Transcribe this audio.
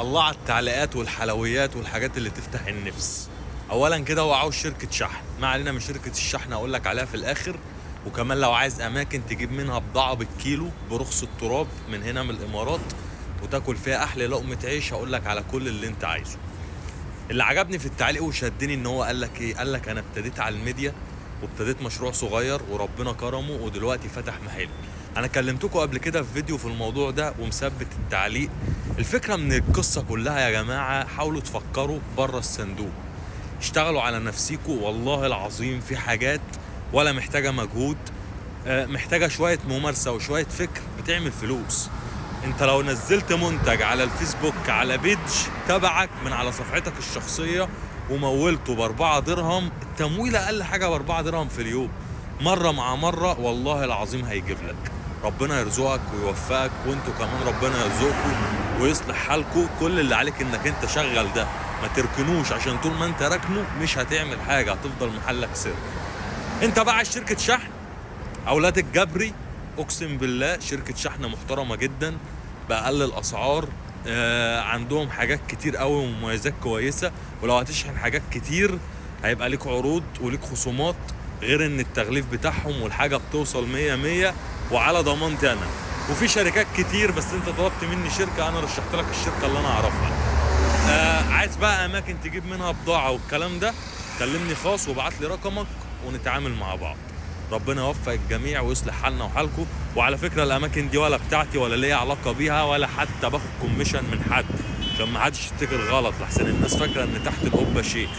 الله على التعليقات والحلويات والحاجات اللي تفتح النفس. اولا كده هو عاوز شركة شحن، ما علينا من شركة الشحن اقول لك عليها في الاخر. وكمان لو عايز اماكن تجيب منها بضاعة بالكيلو برخص التراب من هنا من الامارات وتاكل فيها احلى لقمة عيش، هقول لك على كل اللي انت عايزه. اللي عجبني في التعليق وشدني ان هو قال لك ايه؟ قال لك انا ابتديت على الميديا وابتديت مشروع صغير وربنا كرمه ودلوقتي فتح محل. انا كلمتكم قبل كده في فيديو في الموضوع ده ومثبت التعليق. الفكرة من القصة كلها يا جماعة، حاولوا تفكروا بره الصندوق، اشتغلوا على نفسيكم. والله العظيم في حاجات ولا محتاجه مجهود، محتاجه شوية ممارسة وشوية فكر بتعمل فلوس. انت لو نزلت منتج على الفيسبوك على page تبعك من على صفحتك الشخصية ومولته ب4 درهم، التمويل اقل حاجة ب4 درهم في اليوم، مرة مع مرة والله العظيم هيجيب لك. ربنا يرزقك ويوفقك، وانتوا كمان ربنا يرزقكم ويصلح حالكم. كل اللي عليك انك انت شغل ده، ما تركنوش، عشان طول ما انت راكنه مش هتعمل حاجة، هتفضل محلك سر. انت بقى عايز شركة شحن، اولاد الجبري اقسم بالله شركة شحن محترمه جدا باقل الاسعار، عندهم حاجات كتير قوي ومميزات كويسة، ولو هتشحن حاجات كتير هيبقى ليك عروض وليك خصومات، غير ان التغليف بتاعهم والحاجة بتوصل 100 100 وعلى ضمانتي انا. وفي شركات كتير، بس انت طلبت مني شركة انا رشحت لك الشركة اللي انا اعرفها. عايز بقى اماكن تجيب منها بضاعة والكلام ده، كلمني خاص وابعت لي رقمك ونتعامل مع بعض. ربنا يوفق الجميع ويصلح حالنا وحالكم. وعلى فكرة الاماكن دي ولا بتاعتي ولا ليا علاقة بيها ولا حتى باخد commission من حد، عشان ما حدش يفتكر غلط، لحسن الناس فاكره ان تحت القبة شيخ.